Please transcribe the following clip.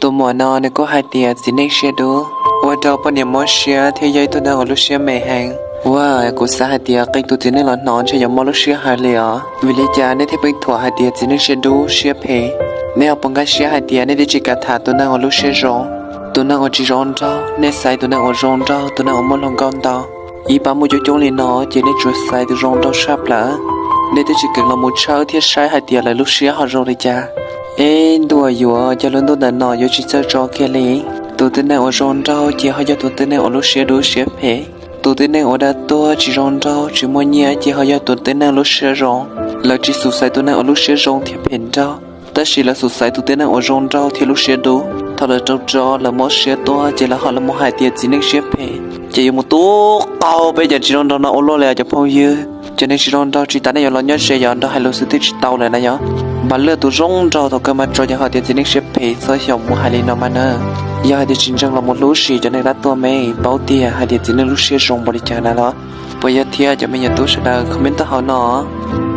Tus muam no nws kuj hais tias txiv neej siab dub ua rau poj niam mob siab thiab yog ib tug neeg uas lub siab me heev. Ua, kuv xav hais tias qee tus txiv neej los hnov ntshe yuav mob lub siab heev li os. Vim li cas nej thiaj pheej thuam hais tias txiv neej siab dub siab phem? Nej ho puas nkag siab hais tias nej twb tsis kam tham tus neeg uas lub siab zoo? Tus neeg uas tsis zoo nraug nej xaiv tus neeg uas zoo nraug, tus neeg uas muaj hluas nkauj ntau, ib pab muaj coob coob li no ces nej tsuas xaiv tus zoo nraug tshaj plaws. Nej twb tsis kheev los mus tshawb thiab saib hais tias lawv lub siab ho zoo li cas. Eb, ntuj yuav, cas lub ntuj ntawm no yuav tsis txawj tso kiag li. Tus tib neeg uas zoo nraug ces ho yog tus tib neeg uas lub siab dub siab phem. Tus tib neeg uas dab tuag tsis zoo nraug tsis muaj nyiaj ces ho yog tus tib neeg lub siab zoo. Lawv tsis xub xaiv tus neeg uas lub siab zoo thiab phem nraug, tab sis lawv xub xaiv tus tib neeg uas zoo nraug thiab lub siab dub. Thaum lawv rau rau lawv mob siab tuaj ces lawv ho los mus hais tias txiv neej siab phem, ces yuav mus tub qaug peb cov txiv neej zoo nraug no ua luaj li os cov phooj ywg. Cov neeg tsis zoo nraug tsis tas nej yuav los nyob ze yog nrog hais lus xwb twb tsis tau lawm na yog. Npam lwj tus zoo nraug thaum kawg mas tso yog hais tias txiv neej siab phem txhob xyaum mus hais li no mas na. Yog hais tias tsis ntseeg los mus hlub sim cov neeg dab tuag me, paub tiag hais tias txiv neej lub siab zoo npaum li cas na los. Puas yog thiab cov me nyuam tub sawv daws comment tau hauv no.